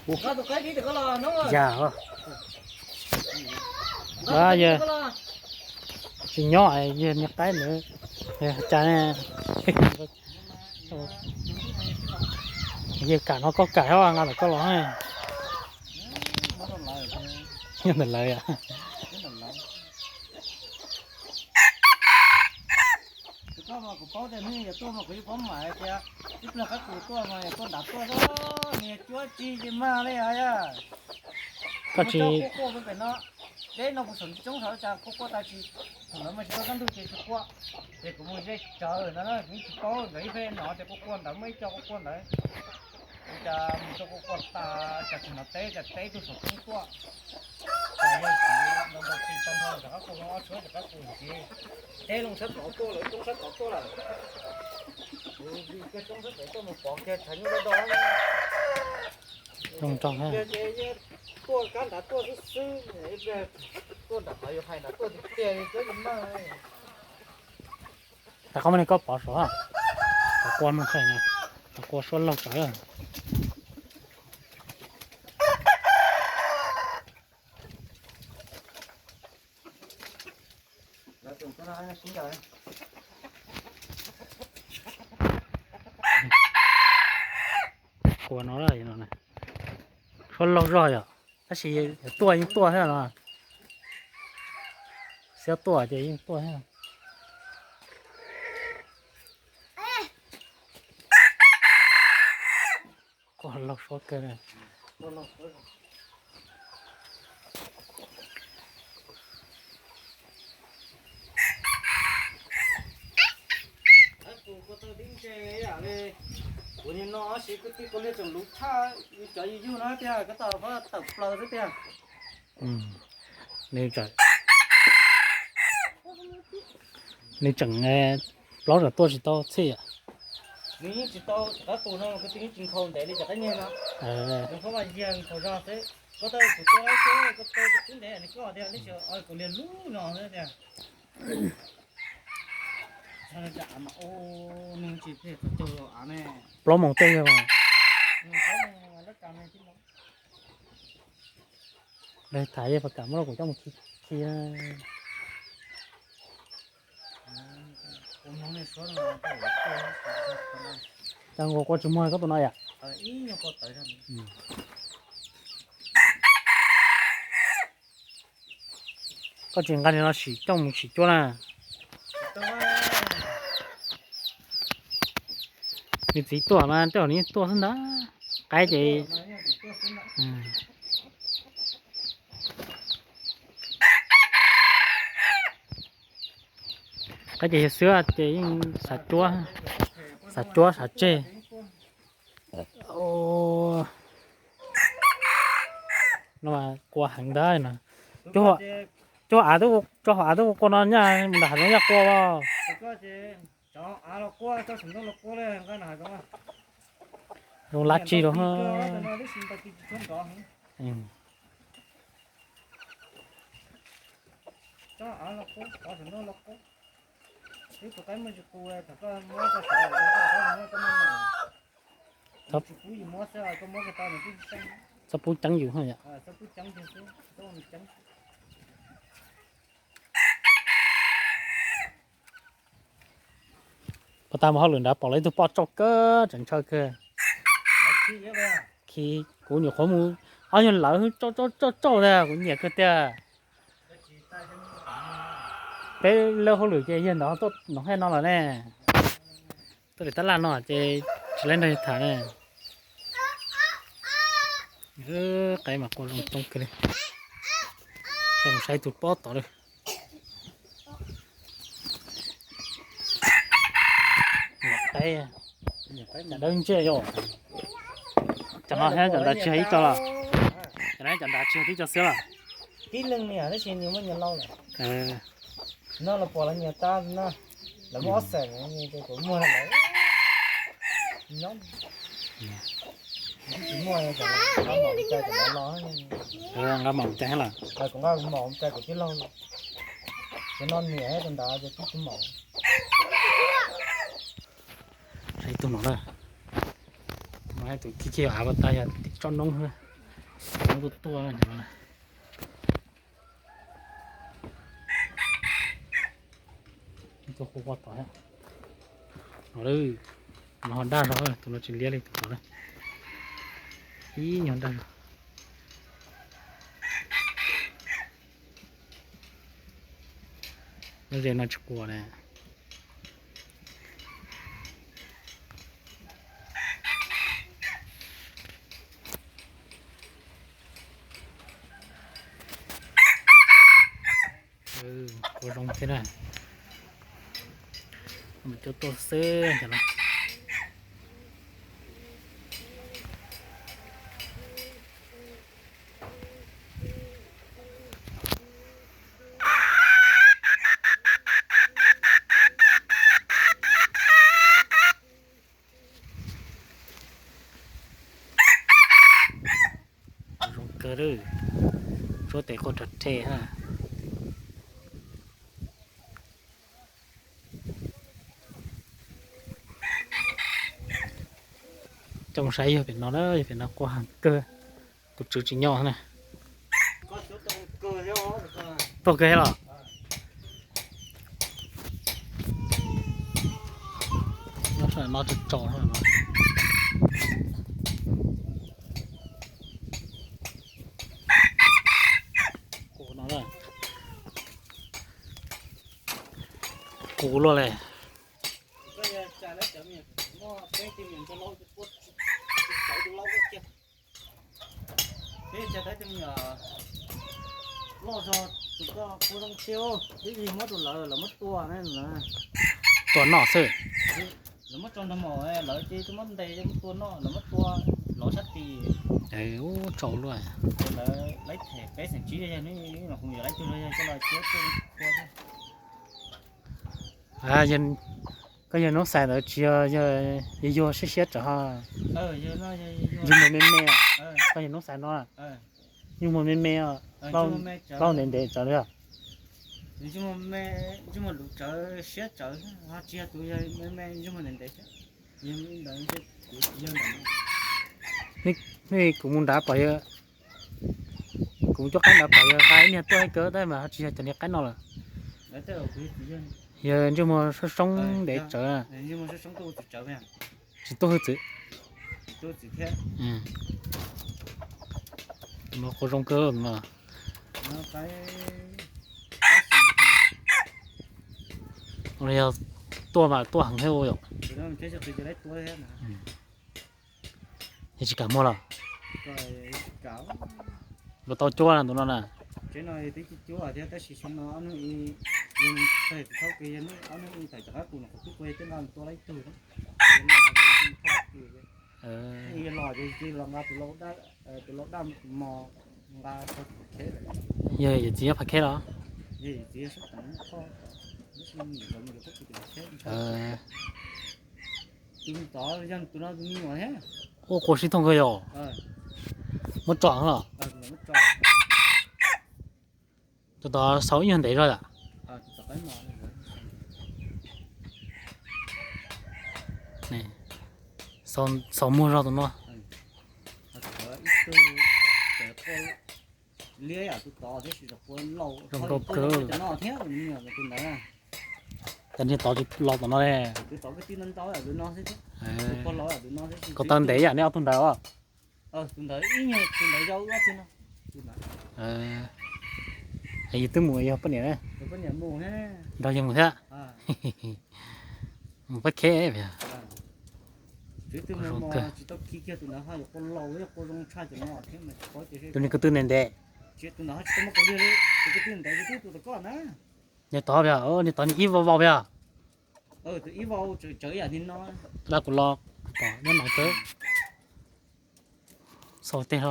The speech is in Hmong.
Yog, yog tsis nyob yog niag qaib ntawd, cas yog kam no koj kam os, nqa ntawm koj los. Yog ntawm lawv. Kuv paub tias nws yuav tuaj mas kuv yeej paub mas hais tias ib pliag qab kuv tuaj mas yog tuaj nram tuaj xwb, nws cuab tsis ces mag li os yog. Koj tsis quaj quaj pem no, deb no kuv saum coob saud cas quaj quaj tas tsis, thaum ntawd mas tsis tau kaj ntug ces tsis quaj. Ces kuv mus ze tsawv no na, kuv yeej tsis paub nkawd ib pliag no ces quaj quaj ntawd muaj ib co quaj quaj ntawd. Ua cas mus tau quaj quaj tas cas tsis hnov teb, cas teb tug saum coob tuaj. Cas yog tsis ntau ntau tsis tau nrho rov qab quaj ob tsuab rov qab quaj ces teb loo sab tod tuaj lawm, coob sab tod tuaj lawm. Kuv vim kiag coob sab tod tuaj mus pov kiag tshav nyuj dawb do. Tuaj kab nrad tuaj xwb xwb, tuaj nram qhov yus hais nrad tuaj tiag tiag li, cuab yus mag. Rov qab muab niag koj pov saud, rov qua no, rov qua suab laug tsawv. Qua no, suab laug zog yom, tab sis tuaj yeej tuaj thiab no. Xiab tuaj ces yeej tuaj thiab. Qua laug suab kawg. Kuv niag no sis kwv tij kuv liag tseem luv tshaj cov yus yug no tiag, koj tau tawm plaws xwb tiag. Nws tseem plaub tsam tuaj tsis tau txhij yom. Nws yeej tsis tau qab tus no, kwv tij yeej tsis nkhaus ntev li cov qab nyiag no. Nws qhov mas yag nkhaus zog xwb. Koj tau kuv tua xwb, koj tua kuv twb ntev nws koj tiag, tab sis kuv liag lub no xwb tiag. Plaub moos tej yog. Lawv tham yog puas kam muab rau kuv coj mus khi, khi. Cas nkaus koj tsis muag koj tus no yom? Koj tsis nqa li no sim coj mus sim cuab na. Nws txiv tuaj mas tej zaum nws yeej tuaj xwb ntag. Qaib ces qaib ces yog xwb ces yeej xav cuab, xav cuab xav tseg. No mas qua heev ntag no. Cov av, cov av twb qua no nyaj mus nram hav zoov nyaj qua. Zoo lab tsi rau. Txhob pub ceeb yus yom. Puas tag mus hauj lwm nrad pom lawv ib tug poj tsauj kawg tseem ntshaw kawg. Khi kuv nyuam qhuav mus ob nyuag lawv tsauj tsauj tsauj tsauj tiag kuv nyiam kawg tiag. Peb lawb hauj lwm ces yawg ntawd tuaj nov haj no lawm ne. Tuaj tim tab laj no ces tsis laib nrog yawg tham ne. Qaib mas qua zoo coob kawg li. Coj mus saib tus pob tod li. Qaib, cov dawb ntsej yom. Cov no thiab cov ntawd tsis yog ib co los? Cov no cov ntawd tsis yog tib co xwb los? Tib leeg niam tab sis nws muaj nyias lauj lawm. No los pom lawv nyias tab na, lawv muaj ob xeem, kuv muag lawm. Nyob, tsis muaj, nqa mom cai kom lawv los. Nqa mom cai lawm. Kuv nqa mom cai kuv tij laug, ces no niam tus ntawd ces twb tsis mom. Saib tus no na, tus no tus khi khi av pas tas yog tsob noob na. Lub tuaj tuaj no, tuaj hu ua tom no, no ho dag zog, tus no tsis liab li tus tod na. Ib nyuag dag zog. Lub zes no tsis quas na. Quas zoo thiab na. Mus cuab tuaj xwb no. Zoo kawg, tsuab tes quaj rog rhe ha. Coj saib yog pem no na, yog pem no quaj heev kawg. Tus tswv tsis nyob na. Tuaj kawg los? Nyob sab no tsaus tsaus no. Kuv no, kuv luaj li. Peb cas tab cov me nyuam loj zog tus koj kuj zoo thiab, twb yog muab rau lawv, lawv muab tua ne. Tua noj xwb. Lawv muab tso nrog mom, lawv ces muab ntes muab tua noj, lawv muab tua lov sab tid. Ub, tsaus luaj. Lawv laib them peb xeem tsib yog ne, mas kuv yuav laib tug los yog coj los tua thiab. Koj yawg Noob Xais ntawd tsis yog, yog yuag siab siab tsawv ho? Ntsej muag me me. Koj yawg Noob Xais no ntsej muag me me, plaub ntev ntev tsawv li. Ntsej muag luv tsawv siab tsawv, ho tsis yog tus yawg me me ntsej muag ntev ntev thiab. Nej, kuv mus nrad pom yawg, kuv mus cuab qaib nrad pom yawg nqa ib niag tuaj ib kawg tab mas ho tsis yog cov niag qaib no lawm. Yawg ntsej muag soob soob ntev tsawv. Tsis tuaj hwj txwv. No quas zoo kawg no. Yog tuaj mas tuaj heev thiab yom. Yog tsis kam muag los? Luag tau cuab tus no na. Yog yawm txiv nyob Phav Khej los? Ua quas sib thooj kawg yom. Muab tso los? Tus tod xaus ib nyuag ntev zog yom. Xaus muag zog tus no. Zoo nkauj kawg. Cov niag tod tsis los tom no ne. Kom tau ntev yam nej ob tug ntawd os. Yus twb mus yog poj niam na. Nrog yawg mus thiab. Mus Phav Khej. Tus niag ko tw ntev ntev. Niag tod, niag tod niag ib vau vau yom. Dab kuv los pom nyob no xwb. Xaus tej hlo.